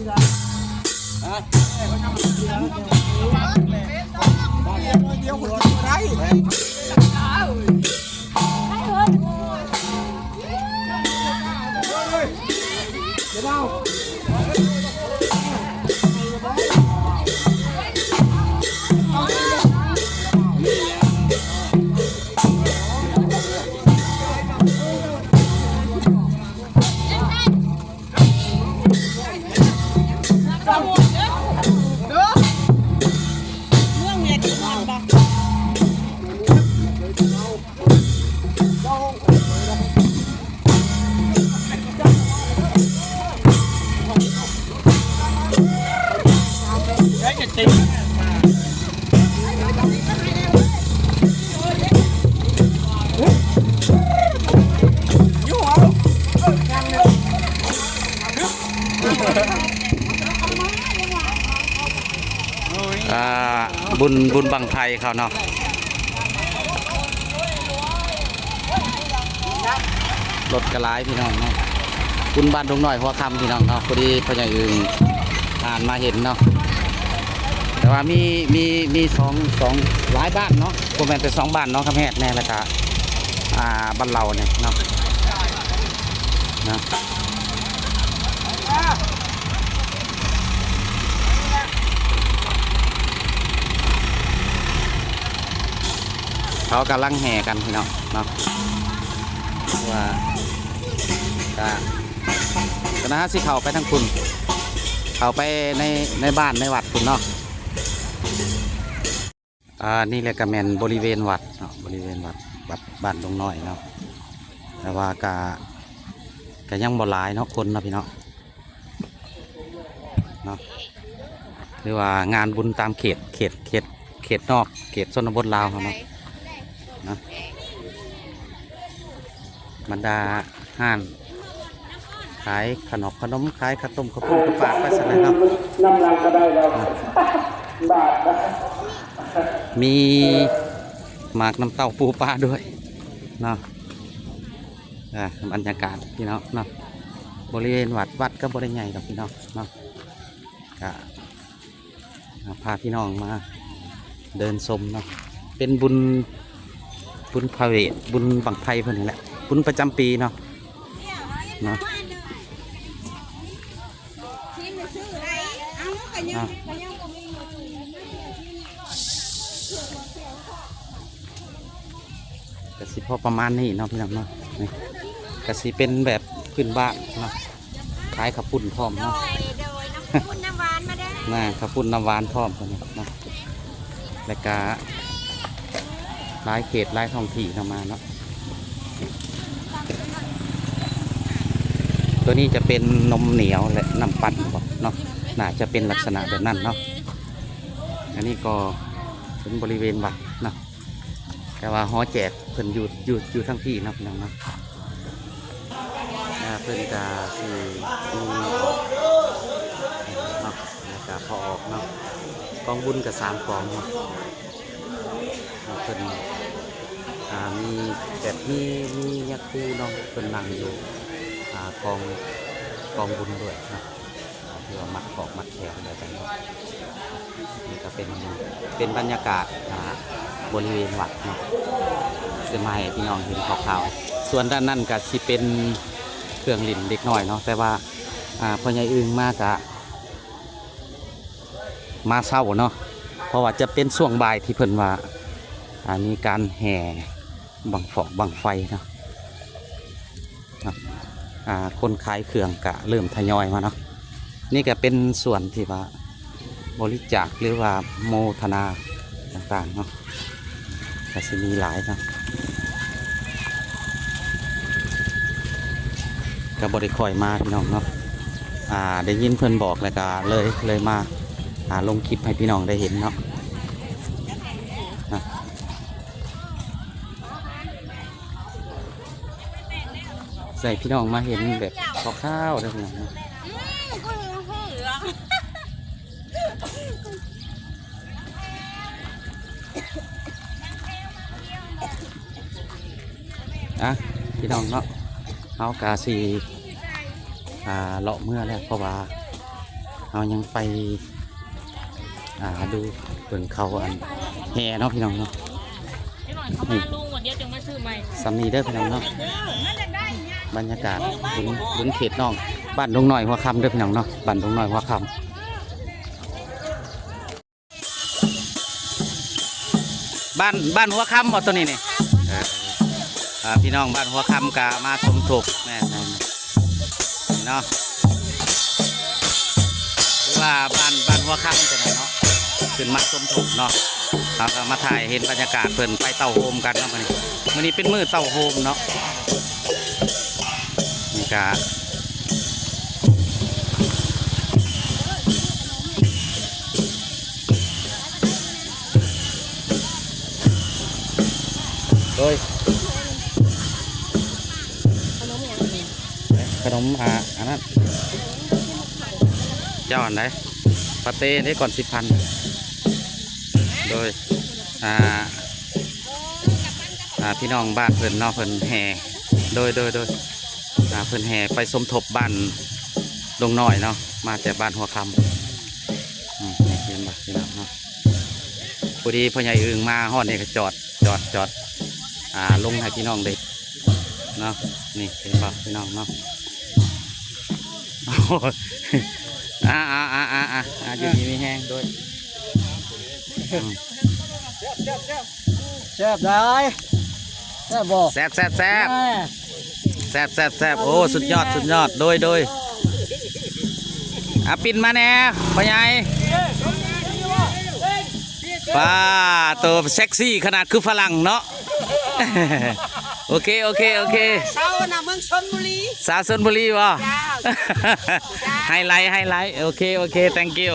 ດຽວຄົນກິນບໍ່ໄດ້ ອ່າ ບຸນ ບຸນບັ້ງໄຟເຂົາເນາະ ລົດກະຫຼາຍພີ່ນ້ອງເນາະ ບຸນບ້ານດົງນ້ອຍຫົວຄຳພີ່ນ້ອງເນາະ ພໍດີພໍ່ໃຫຍ່ອຶ່ງຜ່ານມາເຫັນເນາະ ແຕ່ວ່າມີ ມີ ມີສອງ ສອງ ຫຼາຍບ້ານເນາະ ບໍ່ແມ່ນແຕ່ສອງບ້ານເນາະ ຄຳແຮດແດ່ ແລ້ວກະ ອ່າ ບ້ານເຫຼົ່ານີ້ເນາະ ນະ ເຂົາກຳລັງແຫ່ກັນພີ່ນ້ອງເນາະ ວ່າ ກະ ກະໜ້າຊິເຂົ້າໄປທາງພຸ້ນ ເຂົ້າໄປໃນ ໃນບ້ານໃນວັດພຸ້ນເນາະ. ອ່າ ນີ້ແຫຼະກະແມ່ນບໍລິເວນວັດເນາະ ບໍລິເວນວັດ ວັດບ້ານດົງນ້ອຍເນາະ ແຕ່ວ່າກະ ກະຍັງບໍ່ຫຼາຍເນາະ ຄົນເນາະພີ່ນ້ອງເນາະ ຫຼືວ່າງານບຸນຕາມເຂດ ເຂດ ເຂດ ເຂດນອກ ເຂດຊົນນະບົດລາວເຮົາເນາະ ເນາະ. ບັນດາຮ້ານຂາຍຂະໜອກຂະໜົມ ຂາຍເຂົ້າຕົ້ມເຂົ້າປຸ້ນເຂົ້າປາກໄປຊັ້ນແຫຼະເນາະ ນຳຫຼັງກໍໄດ້ແລ້ວ ບາດ ມີໝາກນ້ຳເຕົ້າປູປາດ້ວຍເນາະ ອ່າ ບັນຍາກາດພີ່ນ້ອງເນາະ ບໍລິເວນວັດ ວັດກໍບໍ່ໄດ້ໃຫຍ່ດອກພີ່ນ້ອງເນາະ ກະ ອ່າ ພາພີ່ນ້ອງມາເດີນຊົມເນາະ ເປັນບຸນ ບຸນພະເວດ ບຸນບັ້ງໄຟເພິ່ນນີ້ແຫຼະ ບຸນປະຈຳປີເນາະ ເນາະ ອ່າ ກະຊິພໍປະມານນີ້ເນາະພີ່ນ້ອງເນາະ ນີ້ກະຊິເປັນແບບພື້ນບ້ານເນາະ ຂາຍເຂົ້າປຸ້ນພ້ອມເນາະ ໂດຍ ໂດຍ ເຂົ້າປຸ້ນນ້ຳຫວານມາເດີ ນະ ເຂົ້າປຸ້ນນ້ຳຫວານພ້ອມເນາະ ແລ້ວກະຫຼາຍເຂດຫຼາຍທ້ອງທີ່ເນາະ ມາເນາະ ໂຕນີ້ຈະເປັນນົມໜຽວ ແລະ ນ້ຳປັ່ນບໍເນາະ ໜ້າຈະເປັນລັກສະນະແບບນັ້ນເນາະ ອັນນີ້ກໍເປັນບໍລິເວນວັດເນາະ ແຕ່ວ່າຫໍແຈກເພິ່ນຢູ່ ຢູ່ ຢູ່ທາງພີ້ເນາະ ພີ່ນ້ອງເນາະ ອ່າ ເພິ່ນກະຊິມີອອກເນາະ ແລ້ວກະພໍອອກເນາະ ກອງບຸນກະສາມກອງເນາະ ເພິ່ນ ອ່າ ມີແບບ ມີ ມີຍາຄູເນາະ ເພິ່ນນັ່ງຢູ່ ອ່າ ກອງ ກອງບຸນດ້ວຍເນາະ ອ່າ ທີ່ວ່າມັດຂອກມັດແຂນແບບນັ້ນເນາະ ນີ້ກໍເປັນ ເປັນບັນຍາກາດ ອ່າ ບໍລິເວນວັດເນາະ ເຊິ່ງມາໃຫ້ພີ່ນ້ອງເຫັນຄ່າວໆ ສ່ວນດ້ານນັ້ນກໍຊິເປັນເຄື່ອງຫຼິ້ນເດັກນ້ອຍເນາະ ແຕ່ວ່າ ອ່າ ພໍ່ໃຫຍ່ອຶ່ງມາກະມາເຊົ້າເນາະ ເພາະວ່າຈະເປັນຊ່ວງບ່າຍທີ່ເພິ່ນວ່າ ອ່າ ມີການແຫ່ບັ້ງຟອກບັ້ງໄຟເນາະ. ເນາະ ອ່າ ຄົນຂາຍເຄື່ອງກະເລີ່ມທະຍອຍມາເນາະ ນີ້ກະເປັນສ່ວນທີ່ວ່າບໍລິຈາກ ຫຼືວ່າໂມທະນາຕ່າງໆເນາະ ກະຊິມີຫຼາຍເນາະ ກະບໍ່ໄດ້ຄ່ອຍມາພີ່ນ້ອງເນາະ ອ່າ ໄດ້ຍິນເພິ່ນບອກແລ້ວກະເລີຍ ເລີຍມາ ອ່າ ລົງຄລິບໃຫ້ພີ່ນ້ອງໄດ້ເຫັນເນາະ ນະ. ໃຫ້ພີ່ນ້ອງມາເຫັນແບບຄ່າວໆເດີພີ່ນ້ອງເນາະ ອ່ະ ພີ່ນ້ອງເນາະ ເຮົາກະຊິ ອ່າ ເລາະເມືອແລ້ວ ເພາະວ່າ ເຮົາຍັງໄປ ອ່າ ດູເບິ່ງເຂົາອັນແຫ່ເນາະ ພີ່ນ້ອງເນາະ. ນີ້ ສ່ຳນີ້ເດີພີ່ນ້ອງເນາະ. ບັນຍາກາດເປັນ ເປັນເຂດນ້ອງ ບ້ານດົງນ້ອຍຫົວຄຳເດີພີ່ນ້ອງເນາະ, ບ້ານດົງນ້ອຍຫົວຄຳ. ບ້ານ ບ້ານຫົວຄຳບໍ່ໂຕນີ້ນີ້? ເອີ ອ່າ ພີ່ນ້ອງບ້ານຫົວຄຳກະມາສົມທົບ ແມ່ນໆ ນີ້ເນາະ, ຄືວ່າບ້ານ ບ້ານຫົວຄຳໂຕນັ້ນເນາະ ຂຶ້ນມາສົມທົບເນາະ. ເຮົາກະມາຖ່າຍເຫັນບັນຍາກາດເພິ່ນໄປເຕົ້າໂຮມກັນເນາະ ມື້ນີ້ ມື້ນີ້ເປັນມື້ເຕົ້າໂຮມເນາະ. ນີ້ກະ ໂດຍ ຂະໜົມຫຍັງນີ້? ຂະໜົມ ອ່າ ອັນນັ້ນ ເຈົ້າອັນໃດ? ປາເຕ້ເດ້ ກ່ອນສິບພັນ. ໂດຍ ອ່າ ອ່າ ພີ່ນ້ອງບ້ານເພິ່ນເນາະ ເພິ່ນແຫ່ ໂດຍ ໂດຍ ໂດຍ ອ່າ ເພິ່ນແຫ່ໄປສົມທົບບ້ານດົງນ້ອຍເນາະ ມາແຕ່ບ້ານຫົວຄຳ. ອືມ ນີ້ເຫັນບໍ່ພີ່ນ້ອງເນາະ, ພໍດີພໍ່ໃຫຍ່ອຶ່ງມາຮອດນີ້ກະຈອດ ຈອດ ຈອດ ອ່າ ລົງໃຫ້ພີ່ນ້ອງໄດ້ເນາະ. ນີ້ເຫັນບໍ່ພີ່ນ້ອງເນາະ? ໂອ້ຍ ອ່າໆໆໆ ຢູ່ດີມີແຮງໂດຍ. ອືມ ແຊບຫຼາຍ ແຊບບໍ່? ແຊບ ແຊບ ແຊບ ແຊບ ແຊບ ແຊບ. ໂອ້ ສຸດຍອດ ສຸດຍອດ ໂດຍ ໂດຍ. ອ່າ ປິ່ນມາແດ່ພໍ່ໃຫຍ່. ປ້າໂຕ ເຊັກຊີຂະໜາດ ຄືຝຣັ່ງເນາະ. ໂອເຄ ໂອເຄ ໂອເຄ. ສາວນະ ເມືອງຊົນບູລີ. ສາວຊົນບູລີບໍ່? ເຈົ້າ ເຈົ້າ ໄຮໄລ ໄຮໄລ. ໂອເຄ ໂອເຄ ແທັງກິ້ວ.